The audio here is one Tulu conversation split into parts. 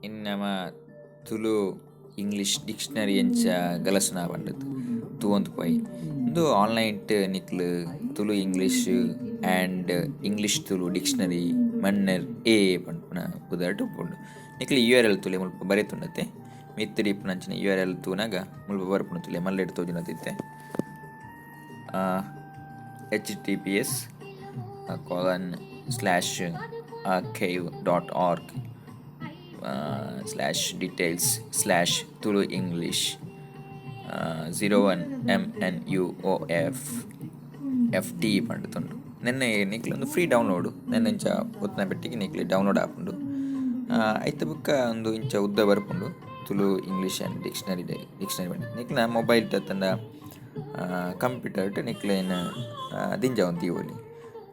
ಇನ್ ನಮ ತುಳು ಇಂಗ್ಲೀಷ್ ಡಿಕ್ಷನರಿ ಎಂಚ ಗಲಸುನ ಪಂಡುದು ತೂವೊಂದು ಪೋಯಿ. ಉಂದು online ನಿಕ್ಲು Tulu English and English Tulu dictionary Mannar A ಪನ್ಪುನ ಪುದರ್ಡ್ ಉಪ್ಪುಂಡು. ನಿಕ್ಲು you are L ತೂಲೆ ಮುಲ್ಪ ಬರೆತುಂಡತೆ ಮಿತ್ತ್ ಇಪ್ಪುನಂಚಿನ you are L ತೂನಗ ಮುಲ್ಪ ಬರ್ಪುಂಡು ತೂಲೆ ಮಲ್ಲೆಡ್ ತೋಜುನದಿತ್ತೆ. https:/archive.org/details/Tulu English 01 MNUOF FT ಪಂಡುದುಂಡು. ನೆನ್ನೆ ನಿಕ್ಲೆ ಒಂದು ಫ್ರೀ ಡೌನ್ಲೋಡ್ ನೆನ್ನೆ ಇಂಚ ಒತ್ನ ಪೆಟ್ಟಿಗೆ ನಿಕ್ಲೆ ಡೌನ್ಲೋಡ್ ಆಪುಂಡು. ಐತ ಬೊಕ್ಕ ಉಂದು ಇಂಚ ಉದ್ದ ಬರ್ಪುಂಡು Tulu English and dictionary dictionary ಪಂಡ್ ನಿಕ್ಲೆನ ಮೊಬೈಲ್ ಅತ್ತಂಡ ಕಂಪ್ಯೂಟರ್ ನಿಕ್ಲೆನ ದಿಂಜ ದೀವೊಲಿ.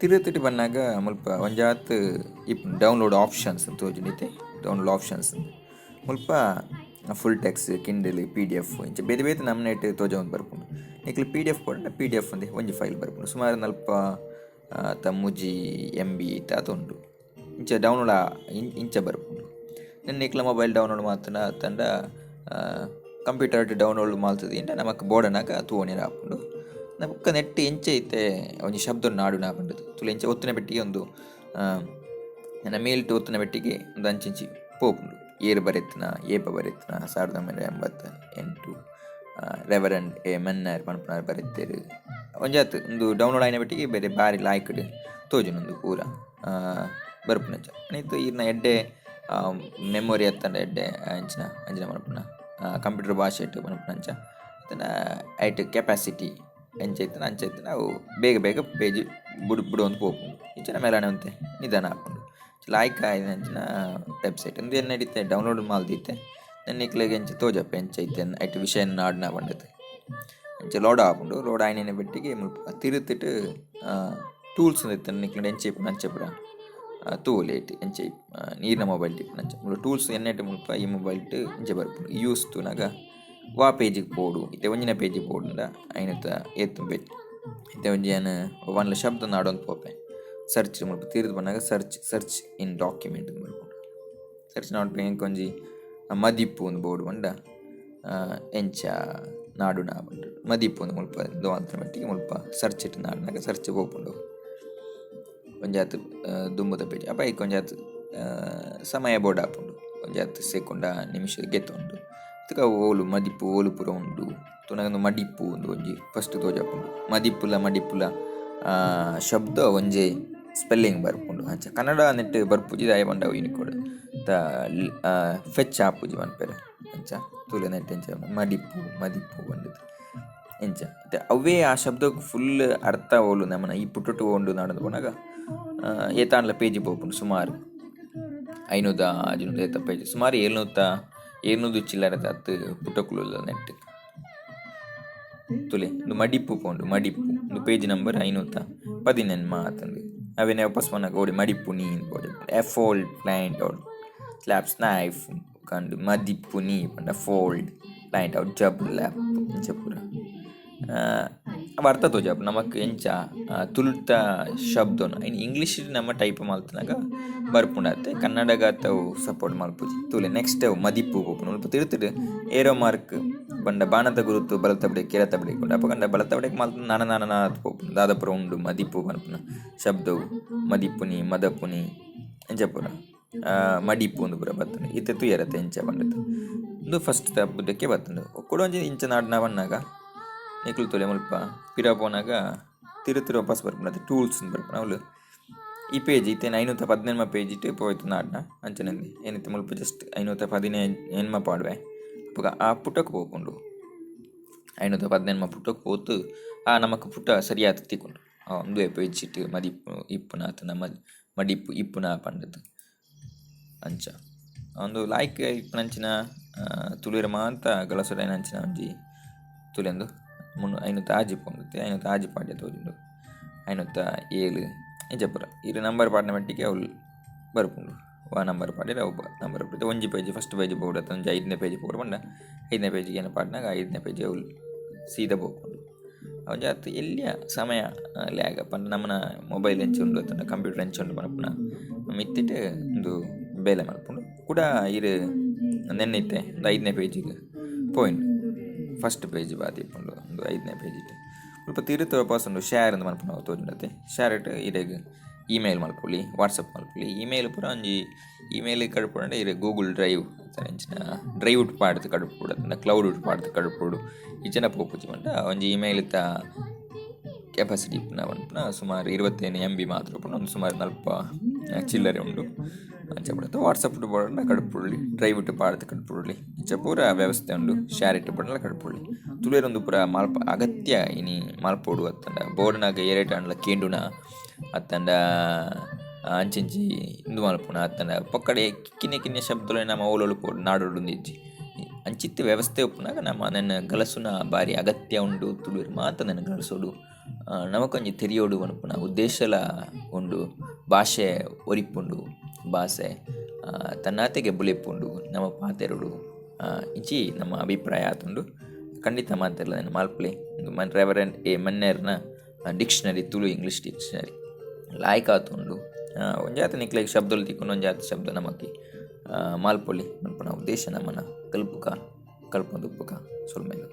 ತಿರುತಿಟ್ ಬನ್ನಗ ಮುಲ್ಪ ಒಂಜಾತ್ ಇಪ್ಪುಂಡು ಡೌನ್ಲೋಡ್ ಆಪ್ಷನ್ಸ್ ತೋಜುಂಡು. ಇತ್ತೆ ಡೌನ್ಲೋಡ್ ಆಪ್ಷನ್ಸ್ ಮುಲ್ಪ ಫುಲ್ ಟೆಕ್ಸ್ಟ್, ಕಿಂಡಲ್, ಪಿಡಿಎಫ್ ಇಂಚ ಬೇತೆ ಬೇತೆ ನಮೂನೆಟ್ ತೋಜೊಂದು ಬರ್ಪುಂಡು. ನಿಕ್ಲೆ ಪಿಡಿಎಫ್ ಬೋಡಂಡ ಪಿಡಿಎಫ್ ಒಂದೆ ಒಂಜಿ ಫೈಲ್ ಬರ್ಪುಂಡು. ಸುಮಾರು ನಲ್ಪ 3 ಎಂಬಿ ಆತ್ ಉಂಡು. ಇಂಚ ಡೌನ್ಲೋಡ್ ಇಂಚ ಬರ್ಪುಂಡು. ನಿಕ್ಲೆ ಮೊಬೈಲ್ ಡೌನ್ಲೋಡ್ ಮಲ್ತ್ಂಡ ಅತ್ತಂಡ ಕಂಪ್ಯೂಟರ್ ಡೌನ್ಲೋಡ್ ಮಲ್ತುದಿಂಡ ನಮಕ್ ಬೋಡನಗ ತೂವೊನೆರೆ ಆಪುಂಡು. ಬೊಕ್ಕ ನೆಟ್ಟ್ ಎಂಚ ಇತ್ತೆ ಒಂಜಿ ಶಬ್ದ ನಾಡುನ ಪಂಡುದು ತೂಲೆ. ಇಂಚ ಒತ್ತುನ ಪೆಟ್ಟಿಗೆ ಒಂದು ನನ ಮೇಲ್ಟ್ ಒತ್ತುನ ಪೆಟ್ಟಿಗೆ ಉಂದು ಅಂಚಿಂಚಿ ಪೋಪುಂಡು. ಏರ್ ಬರೆತ್ನ, ಏಪ ಬರೆತ್ನ, 1988, ರೆವರೆಂಡ್ ಎ ಮೆನ್ನರ್ ಪನ್ಪುನಾರ್ ಬರೆತೆರ್. ಒಂಜಾತ್ ಉಂದು ಡೌನ್ಲೋಡ್ ಆಯಿನ ಪೆಟ್ಟಿಗೆ ಬೇರೆ ಬಾರಿ ಲಾಯ್ಕ್ಡ್ ತೋಜುಂಡು. ಉಂದು ಪೂರ ಬರ್ಪುನಂಚ ಇತ್ತೆ ಈರ್ನ ಎಡ್ಡೆ ಮೆಮೊರಿ ಅತ್ತಂಡ ಎಡ್ಡೆ ಅಂಚಿನ ಅಂಚಿನ ಮನ್ಪುನ ಕಂಪ್ಯೂಟರ್ ಭಾಷೆಟ್ ಪನ್ಪುನಂಚ ಅತ್ತಂಡ ಐಟ್ ಕೆಪಾಸಿಟಿ ಎಂಚ ಇತ್ತ್ಂಡ ಅಂಚ ಇತ್ತ್ಂಡ ಅವು ಬೇಗ ಬೇಗ ಪೇಜ್ ಬುಡ್ ಬುಡೊಂದು ಪೋಪುಂಡು. ಇಂಚಿನ ಮೇಲನೆ ಒಂತೆ ನಿಧಾನ ಆಪುಂಡು. ಲಾಯ್ಕ್ ಆಯಿನಂಚಿನ ವೆಬ್ಸೈಟ್ ಉಂದು. ಎನ್ನಡ್ ಇತ್ತೆ ಡೌನ್ಲೋಡ್ ಮಲ್ದಿತ್ತೆ. ನಿಕ್ಲೆಗ್ ಎಂಚ ತೋಜಪ್ಪೆ ಎಂಚ ಇತ್ತೆ ಐಟ್ ವಿಷಯ ನಾಡುನ ಪಂಡುದು. ಇಂಚ ಲೋಡ್ ಆಪುಂಡು. ಲೋಡ್ ಆಯಿನ ಪೆಟ್ಟಿಗೆ ಮುಲ್ಪ ತಿರುತಿಟ್ ಟೂಲ್ಸ್ ಇತ್ತ್ಂಡ ನಿಕ್ಲೆಡ ಎಂಚ ಇಪ್ಪುಂಡು ಅಂಚ ಪೂರ ತೂವೊಲಿ. ಐಟ್ ಎಂಚ ನೀರ್ನ ಮೊಬೈಲ್ ಇಪ್ಪುನಂಚ ಮುಲ್ಪ ಟೂಲ್ಸ್ ಎನ್ನೆಟ್ ಮುಲ್ಪ ಈ ಮೊಬೈಲ್ ಇಂಚ ಬರ್ಪುಂಡು. ಯೂಸ್ ತೂನಗ ವಾ ಪೇಜಿಗ್ ಪೋಡು. ಇತ್ತೆ ಒಂಜಿನ ಪೇಜಿಗ್ ಪೋಡುಂಡ ಐನತ ಏತ್ ಇತ್ತೆ ಒಂಜಿ ಯಾನ್ ಒವ್ವಾಂಡಲ ಶಬ್ದ ನಾಡೊಂದು ಪೋಪೆ. ಸರ್ಚ್ ಮುಲ್ಪ ತಿರ್ತ್ ಬನ್ನಗ ಸರ್ಚ್ ಸರ್ಚ್ ಇನ್ ಡಾಕ್ಯುಮೆಂಟ್ ಬರ್ಪುಂಡು. ಸರ್ಚ್ ನಾಡ್ಪೆ ಎಂಕೊಂಜಿ ಮದಿಪು ಅಂದ್ ಬೋಡು ಪಂಡ ಎಂಚ ನಾಡುನ ಪಂಡ ಮದಿಪು ಅಂದ್ ಮುಲ್ಪ ಮಲ್ತಿನ ಮಟ್ಟಿಗೆ ಮುಲ್ಪ ಸರ್ಚ್ ಇಟ್ಟು ನಾಡಿನಾಗ ಸರ್ಚ್ ಪೋಪುಂಡು ಒಂಜಾತ್ ದುಂಬುದ ಪೇಜ್. ಅಪ ಐಕ್ ಒಂಜಾತ್ ಸಮಯ ಬೋಡಾಪುಂಡು. ಒಂಜಾತ್ ಸೆಕೊಂಡ ನಿಮಿಷ ಗೆತ್ತುಂಡು. ಅವು ಓಲು ಮದಿಪು ಓಲು ಪೂರ ಉಂಡು ತೂನಗ ಉಂದು ಮಡಿಪು ಉಂದು ಒಂಜಿ ಫಸ್ಟ್ ತೋಜಾಪುಂಡು. ಮದಿಪುಲ ಮಡಿಪುಲ ಶಬ್ದ ಒಂಜೆ ಸ್ಪೆಲ್ಲಿಂಗ್ ಬರ್ಪುಂಡು. ಅಂಚ ಕನ್ನಡ ನೆಟ್ಟ್ ಬರ್ಪುಜಿ. ದಾಯೆ ಪಂಡ ಅವು ಯೂನಿಕೋಡ್ ದ ಫೆಚ್ ಆಪುಜಿ ಪನ್ಪೆರ್. ಅಂಚ ತೂಲೆ ನೆಟ್ಟ್ ಎಂಚ ಮಡಿಪು ಮದಿಪು ಪಂಡುದು ಎಂಚ. ಇತ್ತೆ ಅವ್ವೇ ಆ ಶಬ್ದಗ್ ಫುಲ್ ಅರ್ಥ ಓಲು ನಮನ ಈ ಪುಟೊಟು ಉಂಡು ನಾಡೊಂದು ಪೋನಗ ಏತಾಂಡಲ ಪೇಜ್ ಪೋಪುಂಡು. ಸುಮಾರು ಐನೂದ ಆಜಿನೂದ ಏತ ಪೇಜ್, ಸುಮಾರು ಏಳ್ನೂತ ಏಳ್ನೂದು ಚಿಲ್ಲರೆ ಅತ್ ಪುಟೊಕುಲು ಉಲ್ಲ ನೆಟ್ಟ್. ತೂಲೆ, ಉಂದು ಮಡಿಪು ಪೋಂಡು. ಮಡಿಪು ಉಂದು ಪೇಜ್ ನಂಬರ್ 518 ಆತುಂಡು. ಅವೆನೆ ವಾಪಸ್ ಪೋನಗ ಓಡೆ ಮಡಿಪು ನೀ ಎ ಫೋಲ್ಡ್ ಪ್ಲೈಂಟ್ ಔಟ್ ಸ್ಲ್ಯಾಪ್ಸ್ ನೈಫ್ ಕಂಡು ಮದಿಪು ನೀ ಪಂಡ ಫೋಲ್ಡ್ ಪ್ಲೈಂಟ್ ಔಟ್ ಜಬ್ ಲ್ಯಾಪ್ ಇಂಚ ಪೂರ ಅವು ಅರ್ಥ ತೋಜಾಪುಂಡು ನಮಕ್. ಎಂಚ ತುಳುತ ಶಬ್ದೊನು ಐನ್ ಇಂಗ್ಲೀಷ್ ನಮ ಟೈಪ್ ಮಲ್ತ್ನಗ ಬರ್ಪುಂಡತ್ತೆ. ಕನ್ನಡಗಾತ್ ಅವು ಸಪೋರ್ಟ್ ಮಲ್ಪುಜಿ. ತೂಲೆ, ನೆಕ್ಸ್ಟ್ ಅವು ಮದಿಪು ಪೋಪುಂಡು. ಮುಲ್ಪ ತಿರ್ತುಡು ಏರೋ ಮಾರ್ಕ್ ಪಂಡ ಬಾಣದ ಗುರುತು ಬಲತ ಬಡಿಕ್ ಕೆಳತ ಬಡಿಕ್ ಉಂಡು. ಅಪಗಂಡ ಬಲತ ಬಡಿಕ್ ಮಲ್ತ್ ನನ ನನ ನನ ಪೋಪುಂಡು. ದಾದ ಪೂರ ಉಂಡು ಮದಿಪು ಪನ್ಪುನ ಶಬ್ದವು, ಮದಿಪುನಿ ಮದಪುನಿ ಇಂಚ ಪೂರ ಮಡಿಪು ಉಂದು ಪೂರ ಬತ್ತುಂಡು. ಇತ್ತೆ ತೂಯರತ್ತೆ ಎಂಚ ಪಂಡುದು. ಉಂದು ಫಸ್ಟ್ ಬುಡಕ್ಕೆ ಬತ್ತುಂಡು. ಕುಡೊಂಜಿ ಇಂಚ ನಾಡ್ನ ಬನ್ನಗ ನಿಕುಲು ತೂಲೆ, ಮುಲ್ಪ ಪಿರ ಪೋನಗ ತಿರು ವಾಪಸ್ ಬರ್ಪುಂಡು. ಅತ್ತೆ ಟೂಲ್ಸ್ ಬರ್ಪುಂಡು. ಅವ್ಲು ಈ ಪೇಜ್ ಇತ್ತೆ 518 ಪೇಜ್ ಇಟ್ಟು ಪೋಯ್ತು ನಾಡ್ನ ಅಂಚನೆ ಏನಿತ್ತೆ ಮುಲ್ಪ ಜಸ್ಟ್ 518 ಪಾಡುವೆ. ಅಪಗ ಆ ಪುಟಕ್ಕೆ ಪೋಪುಂಡು. 518 ಪುಟಕ್ಕೆ ಪೋತು ಆ ನಮಕ್ ಪುಟ ಸರಿಯಾದ ತಿಕ್ಕುಂಡು. ಉಂದುವೇ ಪೇಜ್ ಇಟ್ಟು ಮದಿಪು ಇಪ್ಪುನ ಅತ್ತ ಮಡಿಪು ಇಪ್ಪುನ ಪಂಡುದು. ಅಂಚ ಒಂದು ಲಾಯ್ಕ್ ಇಪ್ಪುನಂಚಿನ ತುಳುವೆರ್ ಮಾತ ಗಲಸೊಡಾಯಿನಂಚಿನ ಒಂಜಿ ತುಲೆಂದು ಮುನ್ನು 506 ಪೋಂಡು. 506 ಪಾಡ್ಯ ತೋಜುಂಡು. 507 ಇಂಚ ಪೂರ ಇರ್ ನಂಬರ್ ಪಾಡ್ನ ಮಟ್ಟಿಗೆ ಅವುಲು ಬರ್ಪುಂಡು. ವಾ ನಂಬರ್ ಪಾಡ್ಯರ ಅವು ನಂಬರ್. ಒಂಜಿ ಪೇಜ್ ಫಸ್ಟ್ ಪೇಜ್ ಬೋಡು ಅತ್ತ ಒಂಜಿ ಐದನೇ ಪೇಜ್ ಬೋಡು ಪಂಡ ಐದನೇ ಪೇಜಿಗೆ ಏನ ಪಾಡ್ನಾಗ ಐದನೇ ಪೇಜ್ ಅವುಲು ಸೀದಾ ಪೋಪುಂಡು. ಒಂಜಾತ್ ಎಲ್ಯ ಸಮಯ ಲ್ಯಾಗ್ ಪಂಡ ನಮ್ಮನ ಮೊಬೈಲ್ ಎಂಚ ಉಂಡು ಅತ್ತಂಡ ಕಂಪ್ಯೂಟರ್ ಎಂಚ ಉಂಡು ಪನ್ಪುನ ಮಿತ್ತಿಟ್ ಉಂದು. ಬೇಲೆ ಮಲ್ಪುಂಡು. ಕುಡ ಈರ್ ನೆನ್ನಿತ್ತೆ ಐದನೇ ಪೇಜಿಗ್ ಪೋಯಿನ್ ಫಸ್ಟ್ ಪೇಜ್ ಬಾರಿ ಇಪ್ಪುಂಡು ಉಂದು ಐದನೇ ಪೇಜ್ ಮುಲ್ಪ ತಿರ್ತ್ ವಾಪಸ್ ಉಂಡು ಶೇರ್ ಇಂದ್ ಮನ್ಪುನವು ತೋಜುಂಡತೆ ಶೇರ್ ಟ್ ಇರೆಗ್ ಇಮೇಲ್ ಮಲ್ಪೊಲಿ ವಾಟ್ಸಪ್ ಮಲ್ಪೊಲಿ ಇಮೇಲ್ ಪೂರ ಒಂಜಿ ಇಮೇಲ್ ಕಡಪುಡಂಡ ಇರೆ ಗೂಗಲ್ ಡ್ರೈವ್ ಅಂಚಿನ ಡ್ರೈವ್ ಡ್ ಪಾಡ್ದ್ ಕಡಪುಡೊಡು ಅತ್ತುಂಡ ಕ್ಲೌಡ್ ಡ್ ಪಾಡ್ದ್ ಕಡಪುಡೊಡು ಇಜ್ಜಿಂಡ ಪೋಪುಜಿ ಪಂಡ ಒಂಜಿ ಇಮೇಲ್ ದ ಕೆಪಾಸಿಟಿ ಇಪ್ಪುನ ಪನ್ಪುನ ಸುಮಾರ್ 25 ಎಂಬಿ ಮಾತ್ರ ಉಪ್ಪುಂಡು ಉಂದು ಸುಮಾರ್ ನಲ್ಪ ಚಿಲ್ಲರೆ ಉಂಡು. ಅಂಚ ಪುಡತ ವಾಟ್ಸಪ್ ಡ್ ಬೋಡಾಂಡ ಕಡಪುಡೊಲಿ ಡ್ರೈವ್ ಡ್ ಪಾಡ್ದ್ ಕಡಪುಡೊಲಿ ಇಂಚ ಪೂರ ವ್ಯವಸ್ಥೆ ಉಂಡು ಶೇರ್ it ಬೋಡಾಂಡ ಕಡಪುಡೊಲಿ ತುಳುವೆರ್ ಉಂದು ಪೂರ ಮಲ್ಪ ಅಗತ್ಯ ಇನಿ ಮಲ್ಪೊಡು ಅತ್ತುಂಡ ಬೋಡುನಗ ಏರೆಟಾಂಡಲ ಕೇಂಡುನ ಅತ್ತುಂಡ ಅಂಚಿಂಚಿ ಉಂದು ಮಲ್ಪುನ ಅತ್ತುಂಡ ಪೊಕ್ಕಡೆ ಕಿನ್ಯ ಕಿನ್ಯ ಶಬ್ದಲೆನ್ ನಮ ಓಲೋಲು ಪೋದು ನಾಡೊಡು ಇಜ್ಜಿ ಅಂಚಿತ್ತಿ ವ್ಯವಸ್ಥೆ ಉಪ್ಪುನಗ ನಮ ನೆನ್ ಗಲಸುನ ಬಾರಿ ಅಗತ್ಯ ಉಂಡು ತುಳುವೆರ್ ಮಾತ ನೆನ್ ಗಲಸೊಡು ನಮಕೊಂಜಿ ತೆರಿಯೊಡು ಪನ್ಪುನ ಉದ್ದೇಶಲ ಉಂಡು ಭಾಷೆ ಒರಿಪುಂಡು ಬಾಸೆ ತನ್ನಾತೆಗೆ ಬುಲೆಪುಂಡು ನಮ ಪಾತೆರೊಡು ಇಂಚಿ ನಮ್ಮ ಅಭಿಪ್ರಾಯ ಆತುಂಡು ಖಂಡಿತ ಮಾತೆರ್ಲ ನೆನ್ ಮಲ್ಪುಲೆ ಉಂದು ರೆವರೆಂಡ್ ಎ ಮನ್ನೆರ್ನ ಡಿಕ್ಷನರಿ ತುಳು ಇಂಗ್ಲೀಷ್ ಡಿಕ್ಷನರಿ ಲಾಯ್ಕ್ ಆತುಂಡು ಒಂಜಾತ್ ನಿಕ್ಲೆಗ್ ಶಬ್ದಲು ತಿಕ್ಕುಂಡು ಒಂಜಾತ್ ಶಬ್ದ ನಮಕ್ ಮಲ್ಪೊಲಿ ಪನ್ಪುನ ಉದ್ದೇಶ ನಮನ ಕಲ್ಪುಕ ಕಲ್ಪೊಂದುಪ್ಪುಗ ಸೊಲ್ಮೆಲು.